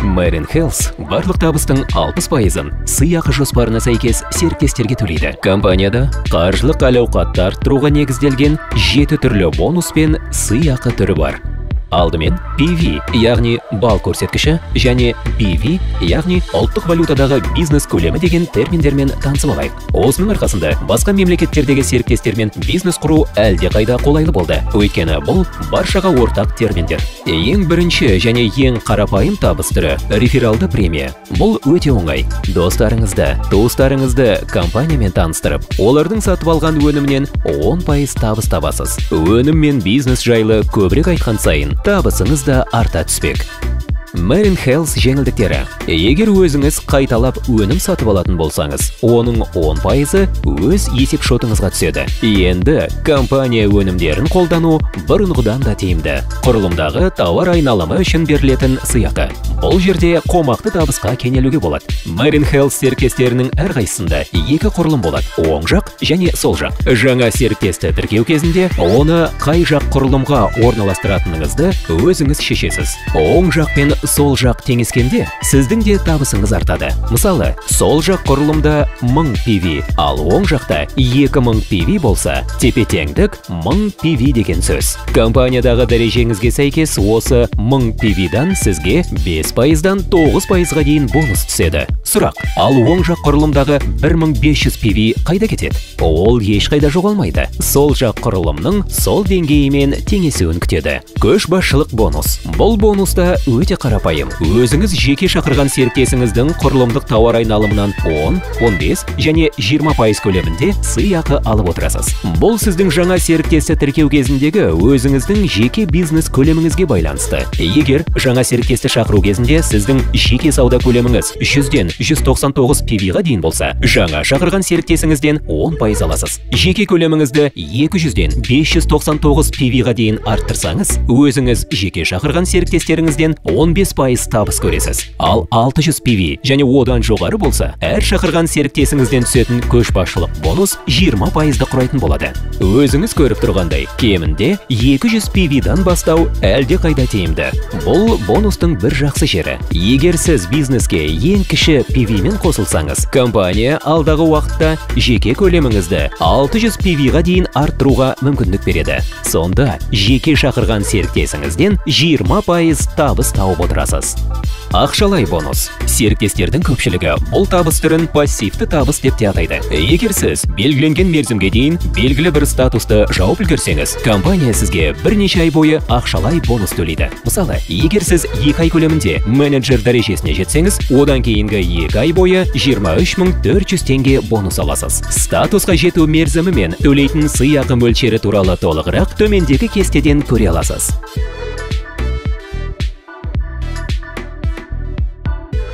Marine Health барлық табыстың 60%-ын сыйақы жоспарына сәйкес серіктестерге төлейді. Компанияда қаржылық әл-ауқатты арттыруға негізделген 7 түрлі бонус пен сыйақы түрі бар. Алдымен PV, яғни балл көрсеткіші, және BV, яғни ұлттық валютадағы бизнес көлемі деген терминдермен танысып алайық. Осының арқасында басқа мемлекеттердегі серіктестермен бизнес құру әлдеқайда қолайлы болды. Өйткені бұл баршаға ортақ терминдер. Ең бірінші және ең қарапайым табыс түрі рефералды премия. Бұл өте оңай. Достарыңызды, туыстарыңызды компаниямен таныстырып, олардың сатып алған өнімінен 10% табыс табасыз. Өнім мен бизнес жайлы көбірек айтқан сайын табысыңыз да арта түспек. Marine Health жеңілдіктері. Егер өзіңіз қайталап өнім сатып алатын болсаңыз, оның 10%-ы өз есеп шотыңызға түседі. Енді компания өнімдерін қолдану бұрынғыдан да тиімді. Құрылымдағы тауар айналымы үшін берілетін сыйақы. Бұл жерде қомақты табысқа кенелуге болады. Marine Health серіктестерінің әрқайсысында екі құрылым болады: оң жақ және сол жақ. Жаңа серіктесті тіркеу кезінде оны қай жақ құрылымға орналастыратыныңызды өзіңіз шешесіз. Оң жақ пен сол жақ теңескенде сіздің де табысыңыз артады. Мысалы, сол жақ құрылымда 1000 PV, ал оң жақта 2000 PV болса, тепе-теңдік 1000 PV деген сөз. Компаниядағы дәрежеңізге сәйкес осы 1000 PV-дан сізге 5%-дан 9%-ға дейін бонус түседі. Сұрақ: ал оң жақ құрылымдағы 1500 PV қайда кетеді? Ол ешқайда жоғалмайды. Сол жақ құрылымның сол деңгейімен теңесуін күтеді. Көшбасшылық бонус. Бұл бонуста өте қарапайым. Өзіңіз жеке шақырған серіктесіңіздің құрылымдық тауар айналымынан 10, 15 және 20% көлемінде сыйақы алып отырасыз. Бұл сіздің жаңа серіктесті тіркеу кезіндегі өзіңіздің жеке бизнес көлеміңізге байланысты. Егер жаңа серіктесті шақыру кезінде сіздің жеке сауда көлеміңіз 100-ден 199 PV-ға дейін болса, жаңа шақырған серіктесіңізден 10% аласыз. Жеке көлеміңізді 200-ден 599 PV-ға дейін арттырсаңыз, өзіңіз жеке шақырған серіктестеріңізден 15% табыс көресіз. Ал 600 PV және одан жоғары болса, әр шақырған серіктесіңізден түсетін көшбасшылық бонус 20%-ды құрайтын болады. Өзіңіз көріп тұрғандай, кемінде 200 PV-дан бастау әлдеқайда тиімді. Бұл бонустың бір жақсы жері. Егер сіз бизнеске ең кіші PV-мен қосылсаңыз, компания алдағы уақытта жеке көлеміңізді 600 PV-ға дейін арттыруға мүмкіндік береді. Сонда жеке шақырған серіктесіңізден 20% табыс тауып отырасыз. Ақшалай бонус. Серіктестердің көпшілігі бұл табыс түрін пассивті табыс деп те атайды. Егер сіз белгіленген мерзімге дейін белгілі бір статусты жауып үлгерсеңіз, компания сізге бірнеше ай бойы ақшалай бонус төлейді. Мысалы, егер сіз 2 ай көлемінде менеджер дәрежесіне жетсеңіз, одан кейінгі 2 ай бойы 23 400 теңге бонус аласыз. Статусқа жету мерзімі мен төлейтін сыйақы мөлшері туралы толығырақ төмендегі кестеден көре аласыз.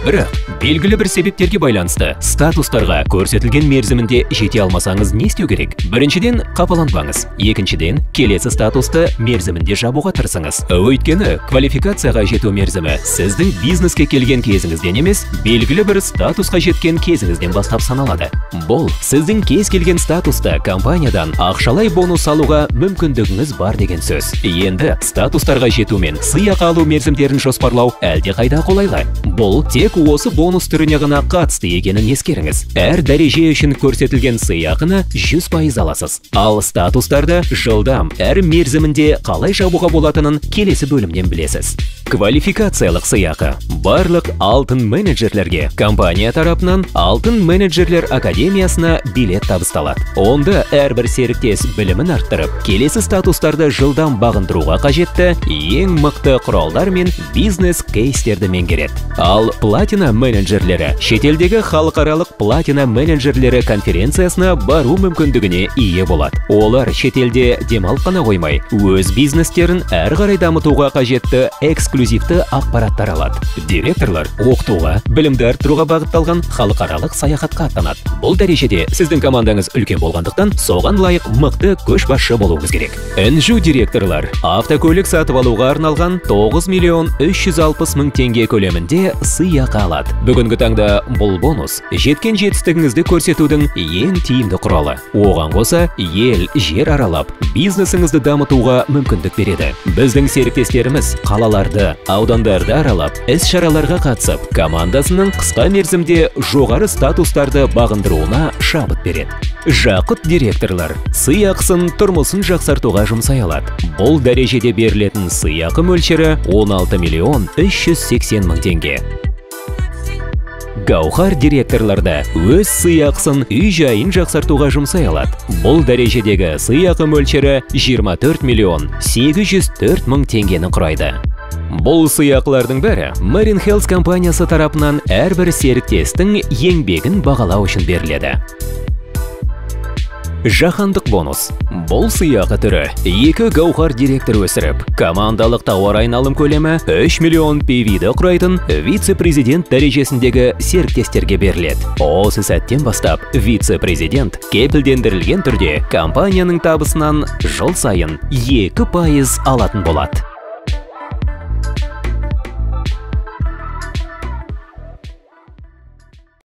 Бірақ белгілі бір себептерге байланысты статустарға көрсетілген мерзімінде жете алмасаңыз не істеу керек? Біріншіден, қапаланбаңыз. Екіншіден, келесі статусты мерзімінде жабуға тырысыңыз. Өйткені квалификацияға жету мерзімі сіздің бизнеске келген кезіңізден емес, белгілі бір статусқа жеткен кезіңізден бастап саналады. Бұл сіздің кез келген статуста компаниядан ақшалай бонус алуға мүмкіндігіңіз бар деген сөз. Енді статустарға жету мен сыйақы алу мерзімдерін жоспарлау әлдеқайда қолайлы. Бұл тек осы бонус түріне ғана қатысты екенін ескеріңіз. Әр дәреже үшін көрсетілген сыйақыны 100% аласыз. Ал статустарды жылдам әр мерзімінде қалай жабуға болатынын келесі бөлімнен білесіз. Квалификациялық сыйақы. Барлық алтын менеджерлерге компания тарапынан Алтын менеджерлер академиясына билет табысталады. Онда әрбір серіктес білімін арттырып, келесі статустарды жылдам бағындыруға қажетті ең мықты құралдар мен бизнес кейстерді меңгереді. Ал платина менеджерлері шетелдегі халықаралық платина менеджерлері конференциясына бару мүмкіндігіне ие болады. Олар шетелде демалып қана қоймай, өз бизнестерін әрі қарай дамытуға қажетті эксклюзивті ақпараттар алады. Директорлар оқытуға, білімді арттыруға бағытталған халықаралық саяхатқа аттанады. Бұл дәрежеде сіздің командаңыз үлкен болғандықтан, соған лайық мықты көшбасшы болуыңыз керек. Інжу директорлар автокөлік сатып алуға арналған 9 миллион 360 мың теңге көлемінде сыйақы сыйақы алады. Бүгінгі таңда бұл бонус жеткен жетістігіңізді көрсетудің ең тиімді құралы. Оған қоса ел, жер аралап, бизнесіңізді дамытуға мүмкіндік береді. Біздің серіктестеріміз қалаларды, аудандарды аралап, іс-шараларға қатысып, командасының қысқа мерзімде жоғары статустарды бағындыруына шабыт береді. Жақұт директорлар сыйақысын тұрмысын жақсартуға жұмсай алады. Бұл дәрежеде берілетін сыйақы мөлшері 16 миллион 380 мың теңге. Гаухар директорлар да өз сыйақысын үй-жайын жақсартуға жұмсай алады. Бұл дәрежедегі сыйақы мөлшері 24 миллион 804 мың теңгені құрайды. Бұл сыйақылардың бәрі Marine Health компаниясы тарапынан әрбір серіктестің еңбегін бағалау үшін беріледі. Жаһандық бонус. Бұл сыйақы түрі екі гаухар директор өсіріп, командалық тауар айналым көлемі 3 миллион PV-ді құрайтын вице-президент дәрежесіндегі серіктестерге беріледі. Осы сәттен бастап вице-президент кепілдендірілген түрде компанияның табысынан жыл сайын 2% алатын болады.